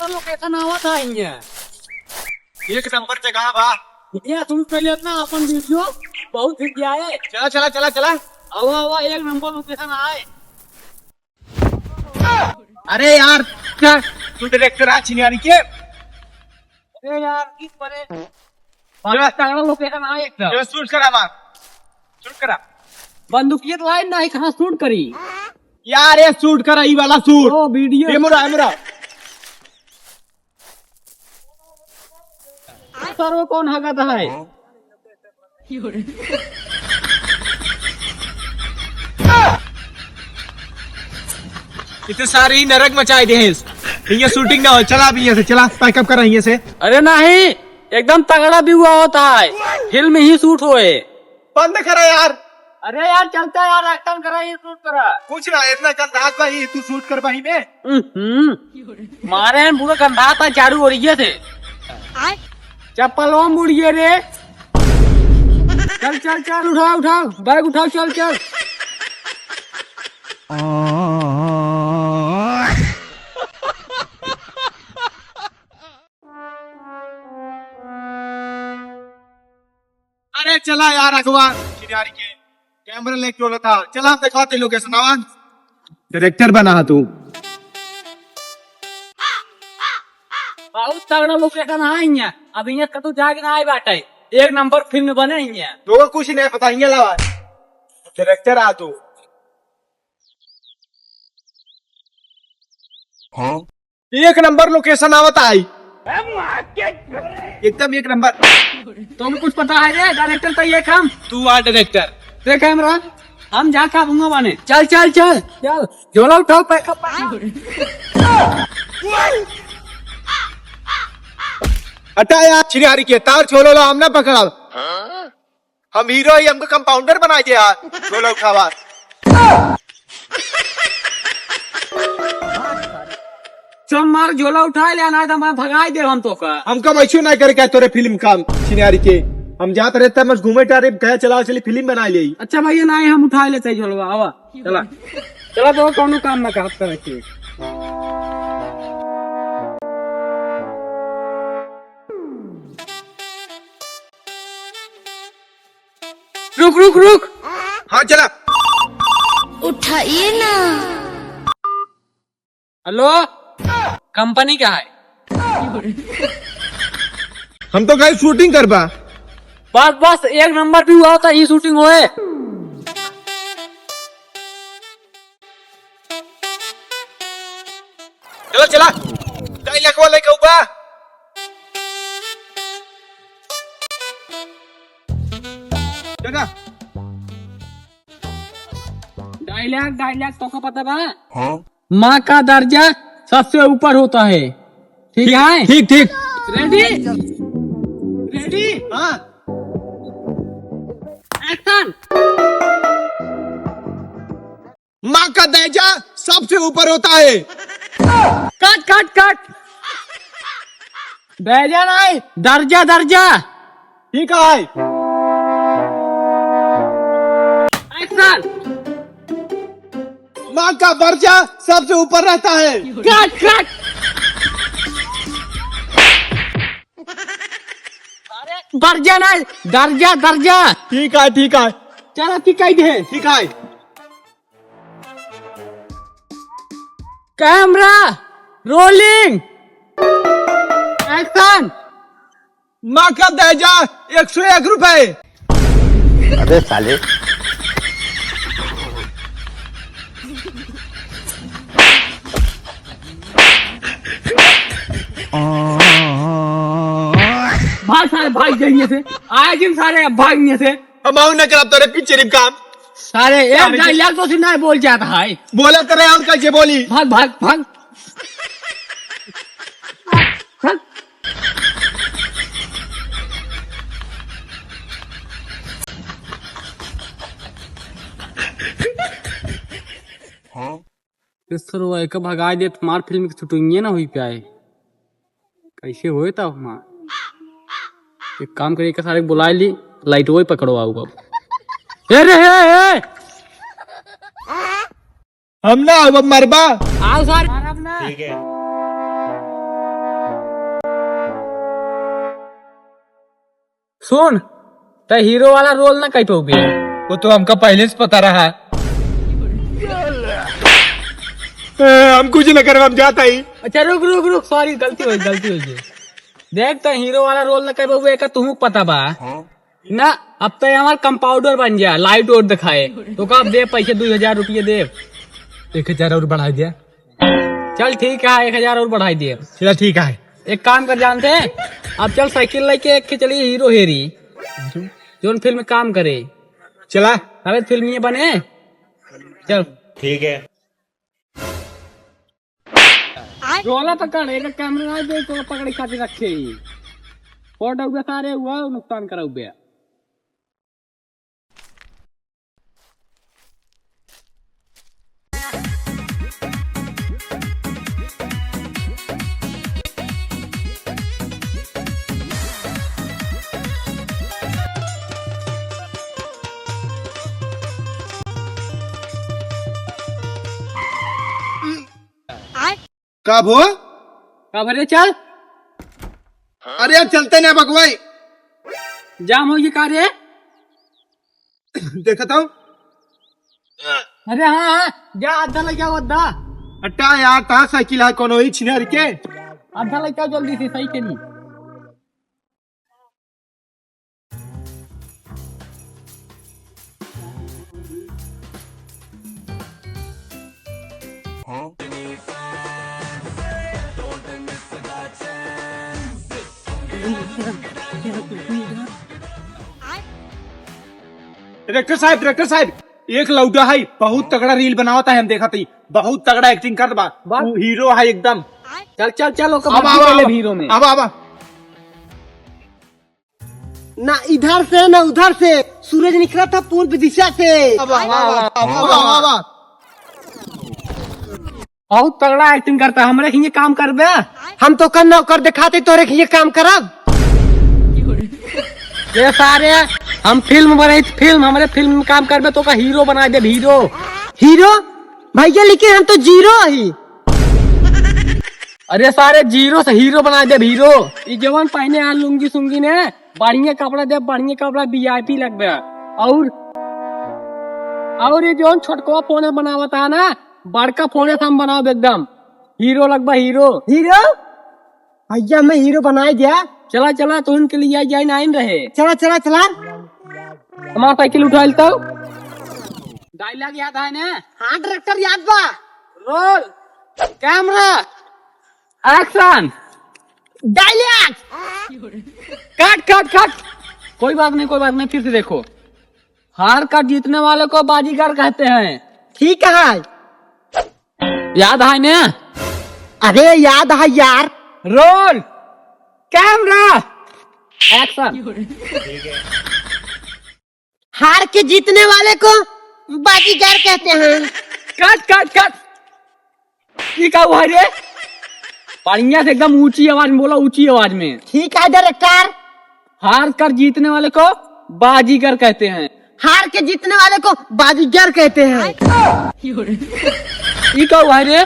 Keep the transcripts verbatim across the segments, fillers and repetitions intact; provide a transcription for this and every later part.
location आवत है इहाँ। एक नंबर जगह बा। इहाँ shoot कर लेत ना अपन video, बहुत hit जाए। चला, चला, चला, चला। आवा, आवा, एक नंबर location आए। अरे यार, क्या? तू director आ छिनारी के? अरे यार, किस परे? बड़ा तगड़ा location आए एकदम। ये shoot करा मार। Shoot करा। बंदूकिया तो line नाही, कहाँ shoot करी? यार, ये shoot करा, ई वाला shoot। ओ, video। ये मुरा, ये मुरा। सर, वो कौन हगत है? इतने सारे ही नरक मचाए दे हैं इस। ये shooting ना हो, चला अभी यहाँ से, चला, pack up करा यहाँ से। अरे नहीं, एकदम तगड़ा view आवत है, film ही shoot होए। बंद करा यार। अरे यार, चलता है यार, action करा, ये shoot करा। कुछ ना, इतना चल रहा भाई, तू shoot कर भाई में। हम्म, मारे हैं पूरा गंधा था चारू ओर ये थे। चप्पलवा मुड़िए रे। चल, चल, चल, उठाओ, उठाओ, bag उठाओ, चल, चल। अरे चला यार अगवा, चिनारी के camera लेके चला था। चला हम दिखाते location आवाज। Director बना है तू। बहुत तगड़ा location है इहाँ। अब इहाँ कतौ जाके ना आए बाटे। एक नंबर film बने इहाँ। तो कुछ नहीं पता इहाँ लावा। Director आ तू। हाँ? एक नंबर location आवत आई। एकदम एक नंबर। तुम कुछ पता है रे, director तो ये काम। तू आ director। ते camera, हम जा का बुंगा बाने। चल, चल, चल, चल। झोला उठाओ, pack up। हटा यार, चिनारी के तार छोलो ला, हम ना पकड़ब। हम hero ही, हमको compounder बना दिया, झोला उठावा। चल मार, झोला उठाए ले, ना तो मैं भगाई दे हम तो का। हमका वैसे ना करे क्या तोरे film काम, चिनारी के। हम जात रहे तब बस घूमे टारे, कहे चला चली film बना ले। अच्छा भैया, ना हम उठाए लेते हैं झोलवा, आवा। चला। चला तो कौनो काम ना कहत करे के। रुक, रुक, रुक। हाँ, चला। उठाइए ना। Hello, company का है? हम तो कहीं shooting करबा। बस, बस, एक नंबर view आवत ही shooting होए। चला, चला। ढाई लाख वाले के ऊपर। चला। Dialogue, dialogue तो का पता बा? हाँ। माँ का दर्जा सबसे ऊपर होता है। ठीक है? ठीक, ठीक। Ready? Ready? हाँ। Action। माँ का दर्जा सबसे ऊपर होता है। Cut, cut, cut। दर्जा नहीं, दर्जा, दर्जा। ठीक है। Action। माँ का दर्जा सबसे ऊपर रहता है। Cut, cut। दर्जा नहीं, दर्जा, दर्जा। ठीक है, ठीक है। चला, ठीक कह दे। ठीक है। Camera, rolling, action। माँ का दर्जा एक सौ एक रुपए। अबे साले। भाग सारे, भाग जाएंगे से। आए जिन सारे, अब भागेंगे से। हम आऊ ना करब तोरे picture में काम। सारे, एक अरे dialogue तो सिर्फ ना बोल जाता है। बोला करे और कैसे बोली? भाग, भाग, भाग। भाग। हाँ? ये सरवा एका भगाए देत, हमार film के shooting ये ना हुई पाए। कैसे होए तब हमार? एक काम करिए, एका सारे के बुलाए ली, light वो ही पकड़ो, आओ बाबू। ए रे, ए, ए! हम ना, अब मरबा। आओ सारे, मारब ना। ठीक है। सुन, तै हीरो वाला रोल ना कर पउबे। वो तो हमका पहले से पता रहा। ए, हम कुछ ना करब, हम जात ही। अच्छा, रुक, रुक, रुक, सॉरी, गलती होइ, गलती होइ गई। देख, तै हीरो वाला रोल ना कर पउबे, एका तुहूँ पता बा। ना, अब तै हमार कंपाउंडर बन जा, लाइट ओट देखाए। तोका अब दे पैसे, दुइ हजार रुपये दे। एक हजार और बढ़ाइ दिया। चल ठीक है, एक हजार और बढ़ाइ दिया। चला ठीक है। एक काम कर जानते हैं, अब चल साइकिल लेके एक के चली हीरो हेरी, जोन फिल्म काम करे। चला। अबे फिल्म ये बने। चल। ठीक है। रोला पकड़, एक कैमरा ना दे तो पकड़ खातिर रखे ही। फोटो उबे सारे हुआ नुकसान करा उबे। का भो? का भरे चल? अरे चलते ना बगवाई। जाम होइगी का रे? देखत हूँ। अरे हाँ, हाँ, जा आधा लइके आओ, आधा। हटा यार, तहाँ साइकिल है कोनो ही छिनर के। आधा लइके आओ जल्दी से, सही के नहीं। डायरेक्टर साहब, डायरेक्टर साहब, एक लौंडा है, बहुत तगड़ा रील बनावत है, हम देखत ही, बहुत तगड़ा एक्टिंग करत बा। बा- वो हीरो है एकदम। चल, चल, चल, ओकर अब, बदली अब, ले अब, हीरो में। अब, अब। ना इधर से, ना उधर से, सूरज निकला था पूर्व दिशा से। अब, अब, अब, अब, अब, अब, अब। बहुत तगड़ा एक्टिंग करता है, हमरे हिये काम करबे। हम तो कर नौकर दिखाते, तोरे हिये काम करब। ये सारे, हम फिल्म बनाई, फिल्म, हमरे फिल्म में काम करबे, तोका हीरो बनाइ देब, हीरो। हीरो? भैया, लेकिन हम तो जीरो ही। अरे सारे, जीरो से हीरो बनाइ देब, हीरो। ई जवन पहने आ लुंगी सुंगी ने, बढ़िया कपड़ा देब, बढ़िया कपड़ा, वीआईपी लगबे। और, और ये जवन छोटकवा फोन बनावत है ना, बड़का फोने से हम बनाउब एकदम। हीरो लगबा, हीरो। हीरो? भैया, मैं हीरो बनाए दिया। चला, चला, तो उनके लिए आई जाए नाइन रहे। चला, चला, चला। हमार साइकिल उठा लेता हूँ। डायलॉग याद है ना? हाँ, डायरेक्टर याद बा। Roll, camera, action. Dialogue. Cut, cut, cut. कोई बात नहीं, कोई बात नहीं, फिर से देखो। हार कर जीतने वाले को बाजीगर कहते हैं। ठीक है। याद है ना? अरे याद है यार। Roll, camera, action. हार के जीतने वाले को बाजीगर कहते हैं। Cut, cut, cut. ये का हुआ रे? बढ़िया से एकदम ऊंची आवाज में बोला, ऊंची आवाज में। ठीक है डायरेक्टर। हार कर जीतने वाले को बाजीगर कहते हैं। हार के जीतने वाले को बाजीगर कहते हैं। ई का हुआ रे?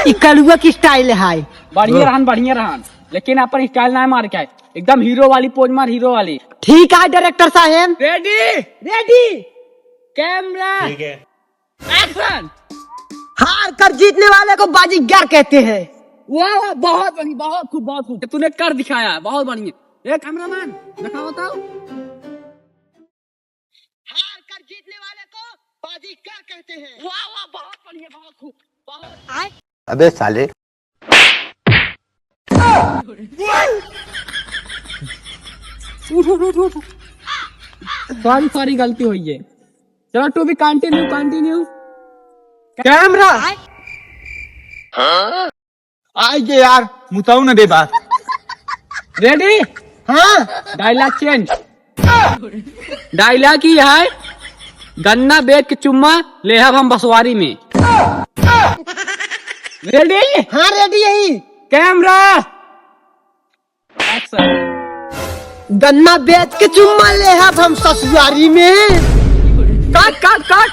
ई कलुआ की स्टाइल है। बढ़िया रहन, बढ़िया रहन, लेकिन अपन स्टाइल ना मार के आए, एकदम हीरो वाली पोज मार, हीरो वाली। ठीक है डायरेक्टर साहेब। रेडी, रेडी, कैमरा, ठीक है, एक्शन। हार कर जीतने वाले को बाजीगर कहते हैं। वाह, वाह, बहुत बढ़िया, बहुत खूब, बहुत खूब, तूने कर दिखाया, बहुत बढ़िया। ए कैमरामैन, दिखाओ तो। हार कर जीतने वाले को बाजीगर कहते हैं। वाह, वाह, बहुत बढ़िया, बहुत खूब, बहुत। अबे साले। उठ, उठ, उठ, उठ। सॉरी, सॉरी, गलती होइ गई। चलो, to be continue, continue। Camera. आइ गे यार, मुताऊ न दे बात। रेडी? हाँ। Dialogue change. डायलॉग ई है, गन्ना बेच के चुम्मा लेहब हम बसवारी में। रेडी? हाँ, रेडी यही। Camera, action. गन्ना बेच के चुम्मा लेहब हम ससुआरी में। Cut, cut, cut.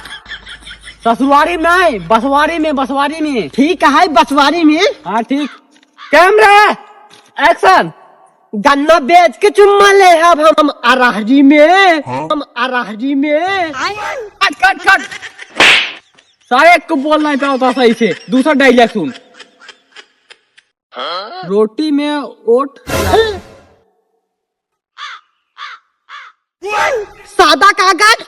ससुआरी में, बसवारी में, बसवारी में। ठीक है, बसवारी में। हाँ, ठीक। Camera, action. गन्ना बेच के चुम्मा ले अब हम अरहरी में, हम अरहरी में। Cut, cut, cut. सारे को बोल नहीं पाता सही से। दूसरा डायलॉग सुन। रोटी में ओट। सादा कागज।